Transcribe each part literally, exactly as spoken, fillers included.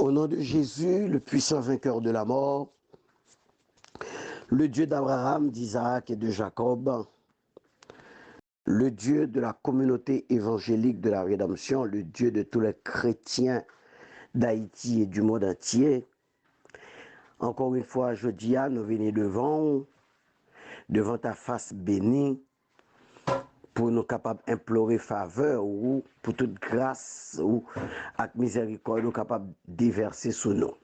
Au nom de Jésus, le puissant vainqueur de la mort, le Dieu d'Abraham, d'Isaac et de Jacob, le Dieu de la communauté évangélique de la rédemption, le Dieu de tous les chrétiens d'Haïti et du monde entier, encore une fois, jodi a, nou vini devan ou, devan ta fas beni, pou nou kapab enplore favè ou, pou tout gras ou ak mizerikòd ou kapab devèse sou nou.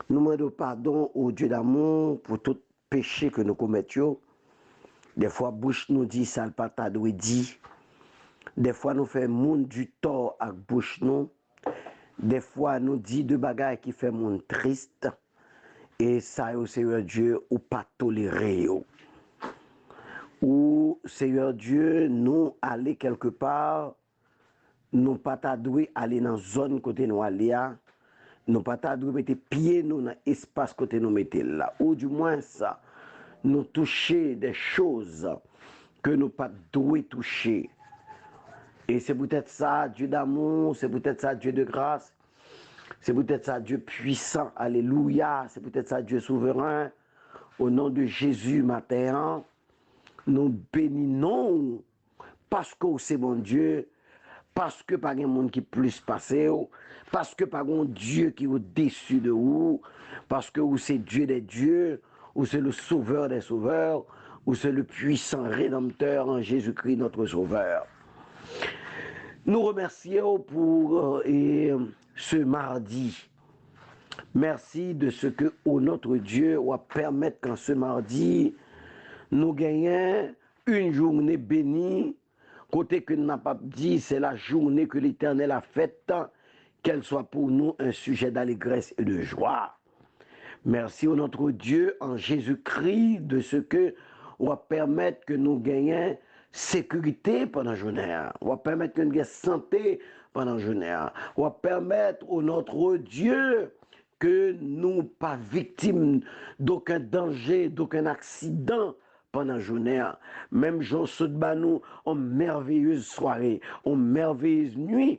Nou mande w padon, o Dye damou, pou tout peche ke nou komèt yo. Dèfwa bouch nou di sa l pa ta dwe di. Dèfwa nou fè moun di tò ak bouch nou. Dèfwa nou di de bagay ki fè moun tris. E sa yo, Seyè Dye, ou pa tolere yo. Ou, Seyè Dye, nou ale kèlkepa, nou pa ta dwe ale nan zòn kote nou ale a, nou pa ta dwe mete pye nou nan espas kote nou mete l la. Oudimwens, nou touche de choz ke nou pa t dwe touche. E se poutèt sa, Dye damou, se poutèt sa, Dye de gras, se poutèt sa, Dye pwisan, alelouya, se poutèt sa, Dye souveren, o non de Jezi, maten an, nou beni non w, paske w se Bondye, paske pa gen moun ki plis pase w, paske pa gen yon Dye ki odesi de ou, paske ou se Dye dè Dye, ou se le Sovè dè sovè, ou se le pwisan Redanmtè an Jezikri, notre Sovè. Nou remèsye w pou, euh, e, ce mardi. Mèsi de ce que, o notre Dye, w ap pèmèt ke ce mardi, nou genyen une journée bénie, kote ke n ap ap di, c'est la journée que l'Éternel a faite, qu'elle soit pour nous un sujet d'allégresse et de joie. Mèsi, o notre Dye, an Jezikri, de ce que w ap pèmèt ke nou genyen sekirite pandan jounen an. W ap pèmèt ke nou gen sante pandan jounen an. W ap pèmèt, o notre Dye, ke nou pa viktim d'aucun danger, d'aucun accident pandan jounen an. Menm jan w sot ba nou yon mèveyez sware, yon mèveyez nwi,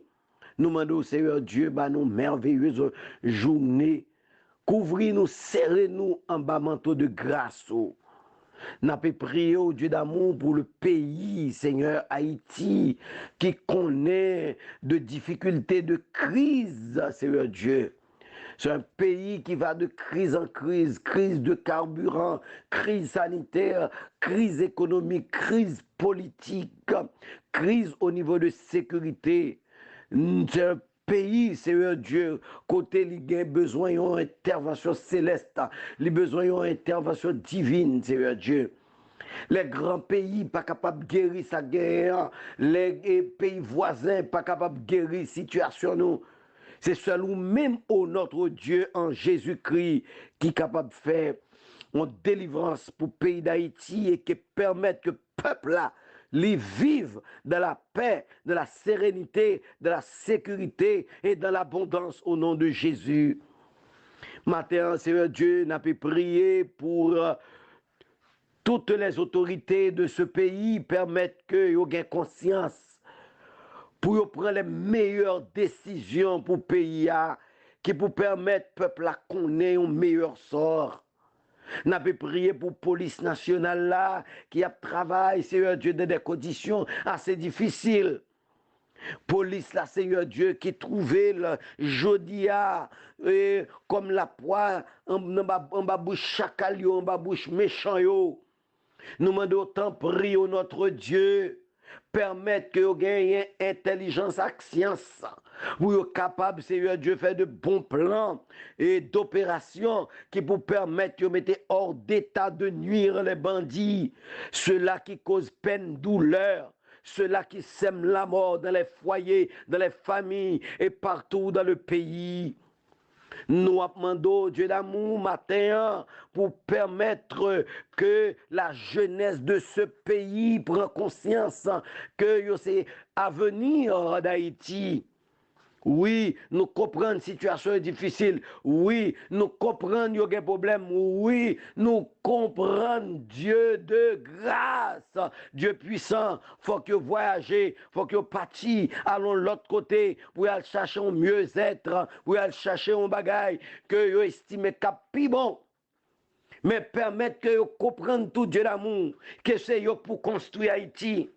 nou mande w, Seyè Dye, ba nou mèveyez jounen. Kouvri nou, sere nou anba manto de gras ou. N ape priye w, Dye damou, pou le peyi, Senyè, Ayiti, ki konnen de difikilte, de kriz, Seyè Dye. Se yon peyi ki va de kriz an kriz, kriz de karbiran, kriz sanitè, kriz ekonomik, kriz politik, kriz o nivo de sekirite. Se yon peyi, Seyè Dye, kote li gen bezwen yon entèvansyon selès, li bezwen yon entèvansyon divin, Seyè Dye. Lè gran peyi pa kapab geri sa k genyen an, lè, e, peyi vwazen pa kapab geri sitiyasyon nou, se sèl ou menm, o notre Dye, an Jezikri, ki kapab fè yon delivrans pou peyi Dayiti e ke pèmèt ke pèp la, li viv dans la paix, dans la sérénité, dans la sécurité et dans l'abondance au nom de Jésus. Maten an, Seyè Dye, n ape priye pou, euh, toutes les autorités de ce pays, pèmèt ke yo gen konsyans, pou yo pran les meilleures décisions pou peyi a, ki pou pèmèt pèp la konnen yon meyè sò. N ape priye pou polis nasyonal la ki ap travay, Seyè Dye, dans des conditions assez difficiles. Polis la, Seyè Dye, ki twouve l jodi a, e, kòm lapwa an-, anba, anba bouch chakal yo, anba bouch mechan yo. Nou mande w, tanpri, o notre Dye, pèmèt ke yo genyen entèlijans ak syans pou yo kapab, Seyè Dye, fè de bon plan e doperasyon ki pou pèmèt yo mete hors d'état de nuire les bandits, ceux-là qui causent peine, douleur, ceux-là qui sèment la mort dans les foyers, dans les familles et partout dans le pays. Nou ap mande w, Dye damou, maten an, pou pèmèt ke la jeunesse de ce pays pran konsyans ke yo se avenir d'Haïti. Wi, nou konprann sitiyasyon yo difisil. Wi, nou konprann yo gen pwoblèm. Wi, nou konprann Dye de gras, Dye pwisan. Fòk yo vwayaje, fòk yo pati, al yon lòt kote pou y al chache yon myezèt, pou y al chache yon bagay ke yo estime k ap pi bon. Men pèmèt ke yo konprann tou, Dye damou, ke se yo k pou konstwi Ayiti.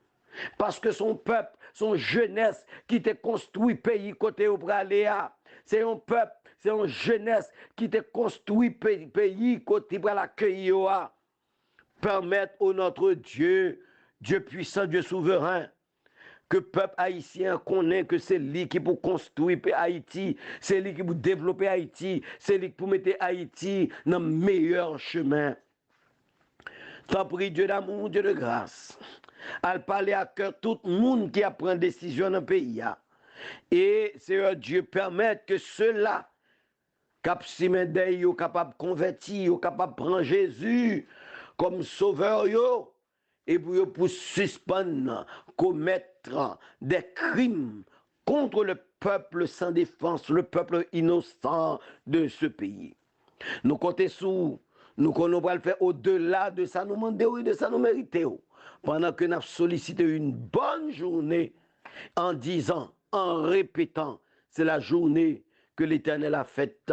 Paske se yon pèp, se yon jenès ki te konstwi peyi kote yo prale a. Se yon pèp, se yon jenès ki te konstwi pe-, peyi kote li pral akeyi yo a. Pèmèt, o notre Dieu, Dye pwisan, Dye souveren, ke pèp ayisyen an konnen ke se li ki pou konstwi pe-, Ayiti, se li ki pou devlope Ayiti, se li ki pou mete Ayiti nan meyè chemen. Tanpri, Dye damou, Dye de gras, al pale ak kè tout moun ki ap pran desizyon nan peyi a. E, Seyè Dye, pèmèt ke sila k ap simen dèy yo kapab konvèti, yo kapab pran Jezi kòm sovè yo, e pou yo pou sispann komèt de krim contre le peuple sans défense, le peuple innocent de ce pays. Nou konte sou ou, nou konnen w pral fè odela de sa nou mande w e de sa nou merite w, pandan ke n ap solisite une bonne journée en disant, en répétant, c'est la journée que l'Éternel a faite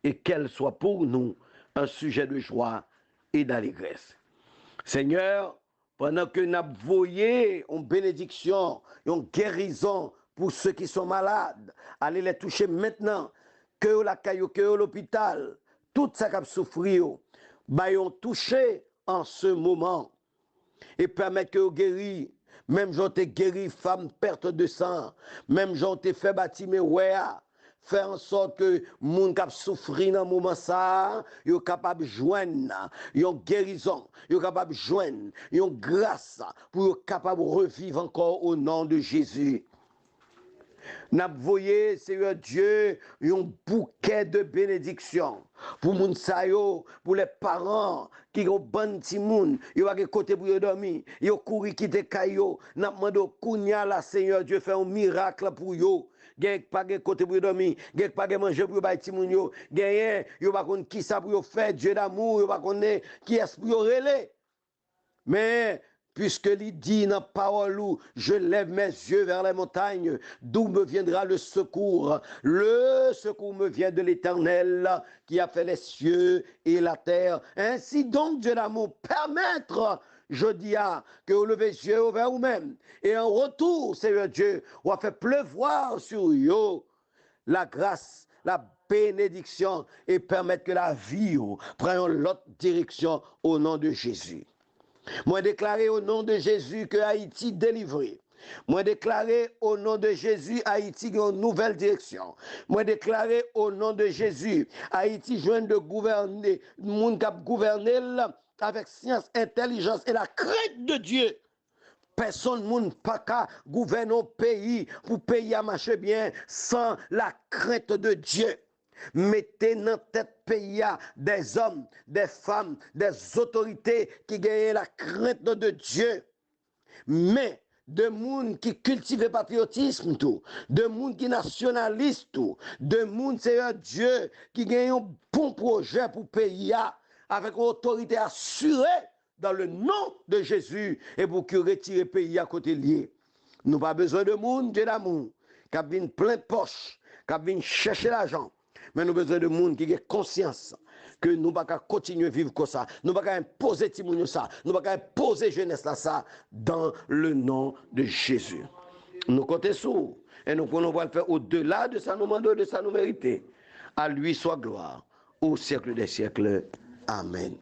et qu'elle soit pour nous un sujet de joie et d'allégresse. Senyè, pandan ke n ap voye yon benediksyon, yon gerizon pour ceux qui sont malades, allez les toucher maintenant, ke yo lakay yo, ke yo lopital, tout sa k ap soufri yo, ba yo yon touche en ce moment. E pèmèt ke yo geri, menm jan w te geri fanm perte de sang, menm jan w te fè Batime wè a, fè ansòt ke moun k ap soufri nan moman sa a, yo kapab jwenn yon gerizon, yo kapab jwenn yon gras pou yo kapab reviv ankò, o non de Jezi. N ap voye, Seyè Dye, yon boukè de benediksyon pou moun sa yo, pou lè paran ki gen yon bann timoun, yo pa gen kote pou yo dòmi, yo kouri kite kay yo. N ap mande w kounye a la, Seyè Dye, fè yon mirak pou yo. Genyen k pa gen kote pou yo dòmi, genyen k pa gen manje pou yo bay timoun yo, genyen yo pa konn kisa pou yo fè, Dye damou, yo pa konnen kiyès pou yo rele. Men, puiske li di nan pawòl ou, je lève mes yeux vers les montagnes, d'où me viendra le secours? Le secours me vient de l'Éternel qui a fait les cieux et la terre. Ainsi donc, Dye damou, pèmèt jodi a ke w leve zye yo vè ou menm. E an retou, Seyè Dye, w ap fè plevwa sou yo lagras, la benediksyon e pèmèt ke lavi yo pran yon lòt direksyon, o non de Jezi. Mwen deklare, o non de Jezi, ke Ayiti delivre. Mwen deklare, o non de Jezi, Ayiti gen yon nouvèl direksyon. Mwen deklare, o non de Jezi, Ayiti jwenn de gouvène, moun k ap gouvène l avèk syans, entèlijans e la krent de Dye. Pèsonn moun pa ka gouvène yon peyi pou peyi a mache byen san la krent de Dye. Mete nan tèt peyi a dèzòm, dèfanm, dèzotorite ki genyen la krent de Dye. Men, de moun ki kiltive patriyotism tou, de moun ki nasyonalis tou, de moun, Seyè Dye, ki gen yon bon pwojè pou peyi a, avèk yon otorite asire, dans le nom de Jésus, e pou ki retire peyi a kote l ye. Nou pa bezwen de moun, Dye damou, k ap vin plen pòch, k ap vin chèche lajan. Men nou bezwen de moun ki gen konsyans ke nou pa ka kontinye viv konsa. Nou pa ka enpoze timoun yo sa. Nou pa ka enpoze jenès la sa, dans le nom de Jésus. Nou konte sou ou, e nou konnen w pral fè odela de sa nou mande w, de sa nou merite. À lui soit gloire au siècle des siècles. Amen.